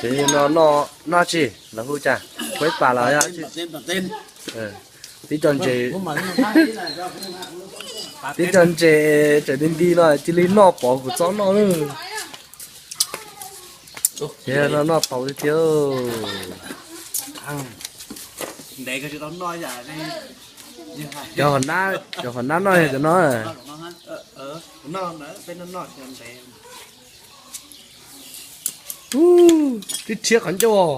Ces no no no tsis lawv hu cas, quế pà los yog tib co ntses, tib co ntses tseem nti nti no cia li noj pov kuv txob noj lawm. Ces no noj tau tiag tiag. Cov hauv nab no yog cov no. Tib rhiab qhov ncauj,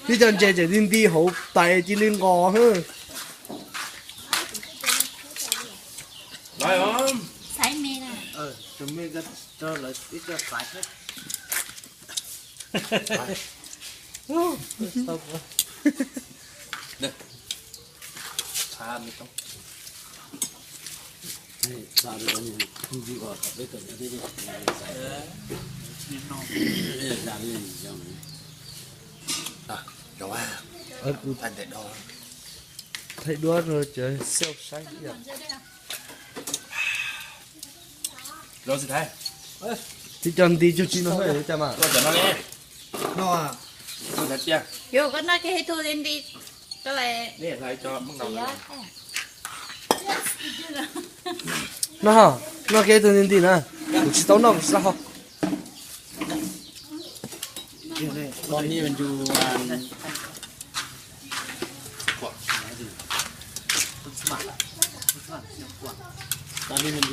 tib co ntses tseem nti nti hauv tais cia li nqos. Thaij duab rau cov xauj saib. Tib co nti cuag tsi no cas mas. Koj noj kiag ib tug nti rau. Noj, noj kiag ib tug nti nti na. Kuv tsis tau noj, kuv tsis tau ho.ตอนนี้มันอย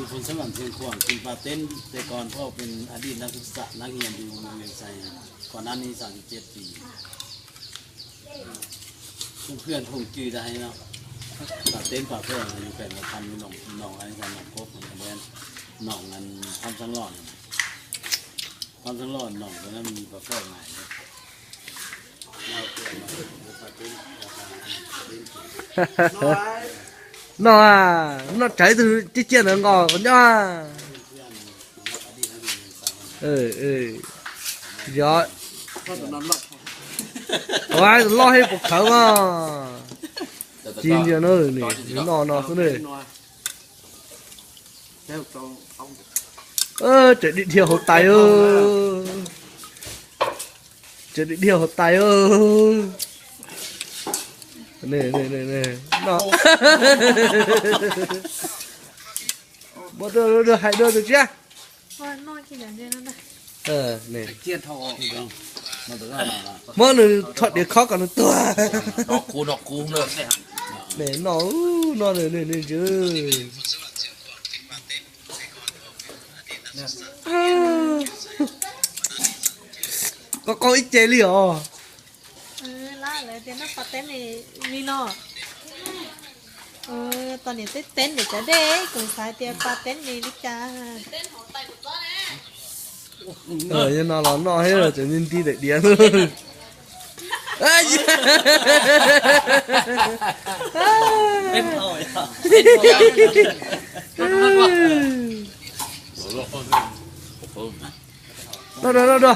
ู่คนสวรรค์เชียงขวาง คุณปาเต้น แต่ก่อนพ่อเป็นอดีตนักศึกษา นักเรียนอยู่โรงเรียนไซ ก่อนหน้านี้สามสิบเจ็ดปี เพื่อนๆ คงจื่อได้เนาะ ปาเต้น ปาเต้น อยู่แขวงหัวพัน อยู่หนอง หนองอะไรนะ หนองกบ หนองแดน หนองอัน ถ้ำช้างหลอด ถ้ำช้างหลอด หนองตรงนั้นมันมีปลาแฝดหงายนะ Noj, noj tsawv tus ciaj ciaj ntawd nqos qhov ncauj. Yog, ua loj thiab puas khawv mas. Tsis ntsia na, nws noj no xwb na. Tseem dhia dhia hauv tais, tseem dhia dhia hauv tais. Muab hais dua tus tsiab. Muab nws rho diav khob kom nws tuag. Noj, noj, nws ntsws. Koj qaug ib ce li os. Lawv tias noj pas teb li no. Tos niam teb teb niam cov dej, kuv xav tias pas teb li li cas. Yog no los noj thiab tseem nti nti daim diav. Noj dua, noj dua.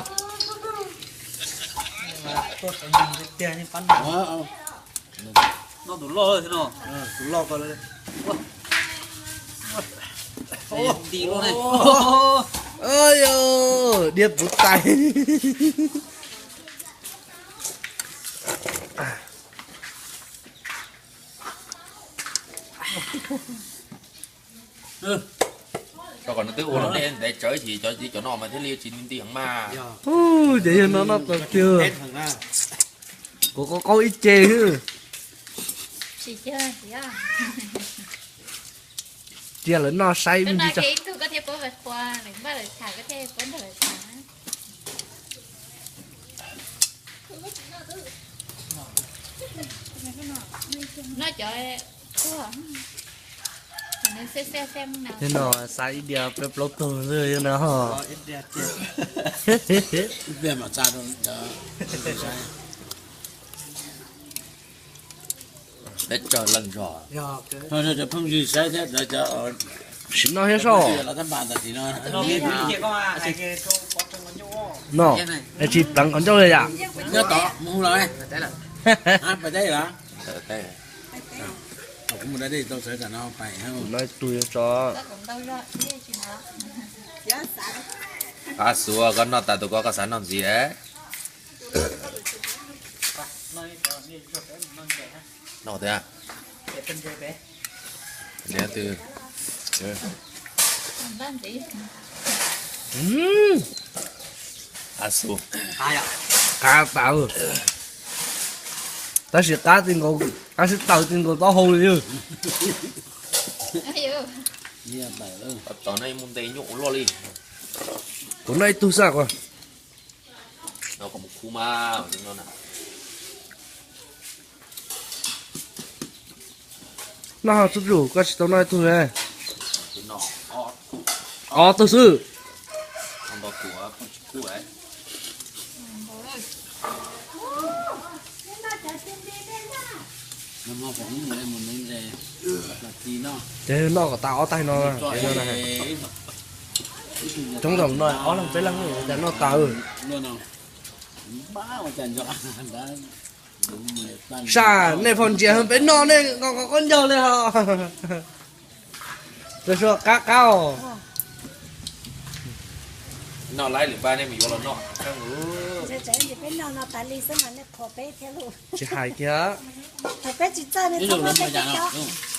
Noj tus loj thiab no. Tus loj ko. Nti loj ne. Diav puv tais. Rau kom nws twb ua los dej ntev tsawv ces cov, cov no mas thiaj li tsis nti nti heev mas. Ces yog no noj tau tiag. Kuv qaug qaug ib ce xwb. Cia lawv noj saib me ntsis tso. Noj cov, no xav ib diav peb plaub tug xwb no. Peb tsawg leej zog. Cov phooj ywg saib thiab, sim noj thiab soj. No, tsis pleev qhov ncauj li yam. Nyob tod mus hu los, pais teb los. Kuv mus da dej tau sawv tam no pais. Kuv no tus yuav tso. Qab xwb, koj noj tas tus koj, koj xav noj ntxiv? Noj tiag. Qab xwb. Qab tas. Tab sis qab ti nkaus, qab sib taws ti nkaus taub hau li. Tos no mus ntes nyuj ua luaj li. Kuv noj ib tug xwb. Noj ho tub zuj, koj tsis tau noj ib tug li. Ob tug xwb. Ces noj kom tas ob taig no. Coob zaum no ob leeg peb leeg cas noj tas. Sab nej pho ntsia peb noj nej nqos nqos qaub ncaug li hos. Tus suav qab qab os. Noj laib lwm pab nej mus yuav los noj. Peb noj no tas li xwb mas nej qhuas peb thiab lauj. Tsis hais kiag. Thaum peb tsis txawj nej txhob muab peb coj.